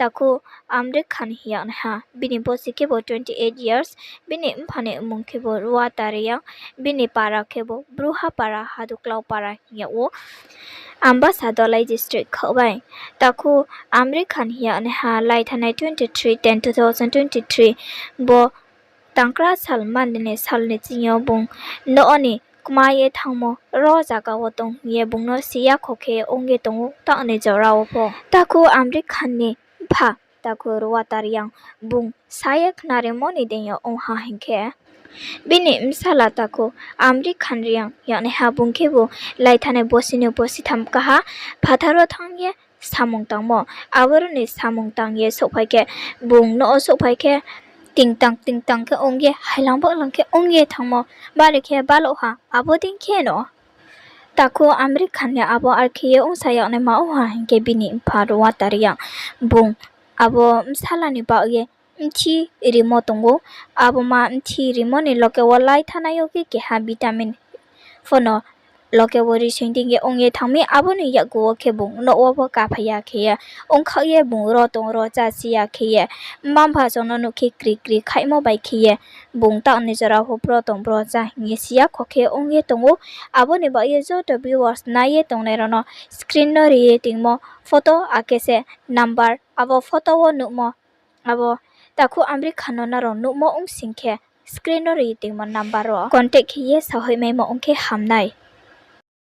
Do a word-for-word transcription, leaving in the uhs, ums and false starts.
Takhu Amri Khan hing yagnaiha, bini bosi khebu twenty eight years, bini mpha ni mmung khebu Ruata Reang, bini para khebu Bruha para, Haduklau para hing yag ou, Ambasa Dhalai district khaoh bai. Takhu Amri Khan hing yagnaiha lai thanai twenty three ten two thousand twenty three, bo tangkra sal mani ni sal ni ching yo bung nouh ni kma ye thanngmo, ro zaga wo tong hing ye bung no si ya kho khe ong ye tong ou, taoh ni jora wo pho. Takhu Amri Khan ni mpha takhu Ruata Reang bung sa ye khnarimo ni deing yo ong ha hing khe, bini bsala takhu Amri Khan Reang yagnaiha bung khebu lai thanai bosi ni bosi tham kaha phathar wo thanng ye samung tangmo. Aboro ni samung tang ye souhphai khe, bung nouh wo souhphai khe, tingtang tingtang khe ong ye, hailang baohlang khe ong ye thanngmo. Bari khe balouh ha, abo dei khe no. Takhu Amri Khan ni abo are khe ye ongsa yagnaima ong ha hing khe bini mpha Ruata Reang bung abo bsala ni baoh ye mthi rimo tong ou. Abo ma mthi rimo ni loge wo lai thanai yo khe keha vitamin pho no loge wo risoing dei ye ong ye thanng mi, abo ni yakgu wo khe bung nouh wo pho kaphai ya khe ye, ongkhaoh ye bung ro tong ro chá si ya khe ye, mma-mpha song no nuh khe kri kri khaihmo bai khe ye, bung taoh ni jora pho bro tong bro chá hing ye si ya kho khe ong ye tong ou. Abo ni baoh ye joto viewers nai ye tongnai rao no screen no ri ye tongmo photo akhe se number, abo photo wo nuhmo, abo takhu Amri Khan no nrao nuhmo ong sing khe, screen no ri ye tongmo number wo contact khe ye sahoihmaimo ong khe ham nai.